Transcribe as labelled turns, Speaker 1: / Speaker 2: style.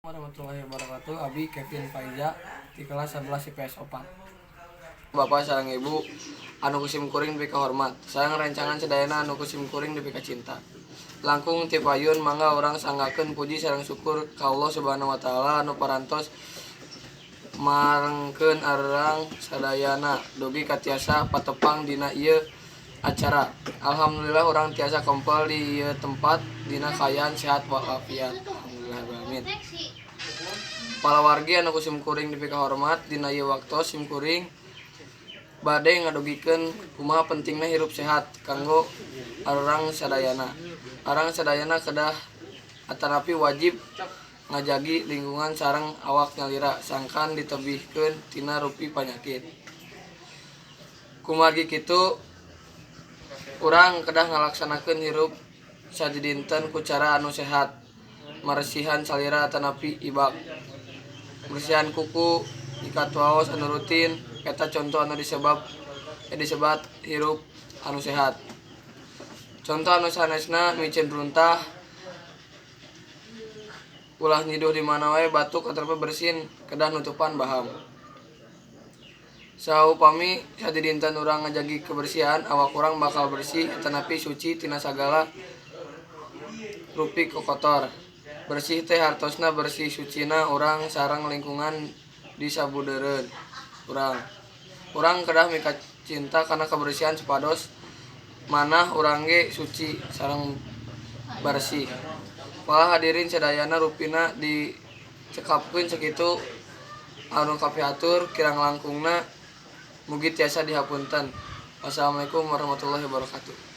Speaker 1: Warahmatullahi wabarakatuh. Abi Kevin Faiza di kelas 11 IPS 4. Bapak sareng Ibu anu ku sim kuring dipika hormat, sareng rencangan sadayana anu ku sim kuring dipika cinta. Langkung ti payun, mangga urang sanggakeun puji sareng syukur ka Allah Subhanahu wa Taala anu parantos marengkeun arurang sadayana dugi ka tiasa patepang dina ieu acara. Alhamdulillah, urang tiasa kempel di ieu tempat dina kaayaan sehat walafiat. Alhamdulillah alamin. Palawargi anu ku sim kuring dipika hormat, dina ieu waktos sim kuring bade ngadugikeun kumaha pentingna hirup sehat kanggo arurang sadayana. Arurang sadayana kedah atanapi wajib ngajagi lingkungan sareng awak nyalira sangkan ditebihkeun tina rupi panyakit. Kumargi kitu, urang kedah ngalaksanakeun hirup sadidinten ku cara anu sehat, maresihan salira atanapi ibak, bersihan kuku, nyikat waos anu rutin, eta conto anu disebat hirup anu sehat. Conto anu sanesna miceun runtah, ulah nyiduh di mana wae, batuk atanapi bersin kedah nutupan baham. Saupami sadidinten urang ngajagi kebersihan, awak urang bakal bersih atanapi suci tina sagala rupi kokotor. Bersih teh hartosna bersih sucina urang sareng lingkungan di sabudeureun urang. Urang kedah mika cinta kana kebersihan supados manah urang ge suci sareng bersih. Para hadirin sadayana, rupina dicekapkeun sakitu anu kapihatur, kirang langkungna mugi tiasa dihapunten. Wassalamualaikum warahmatullahi wabarakatuh.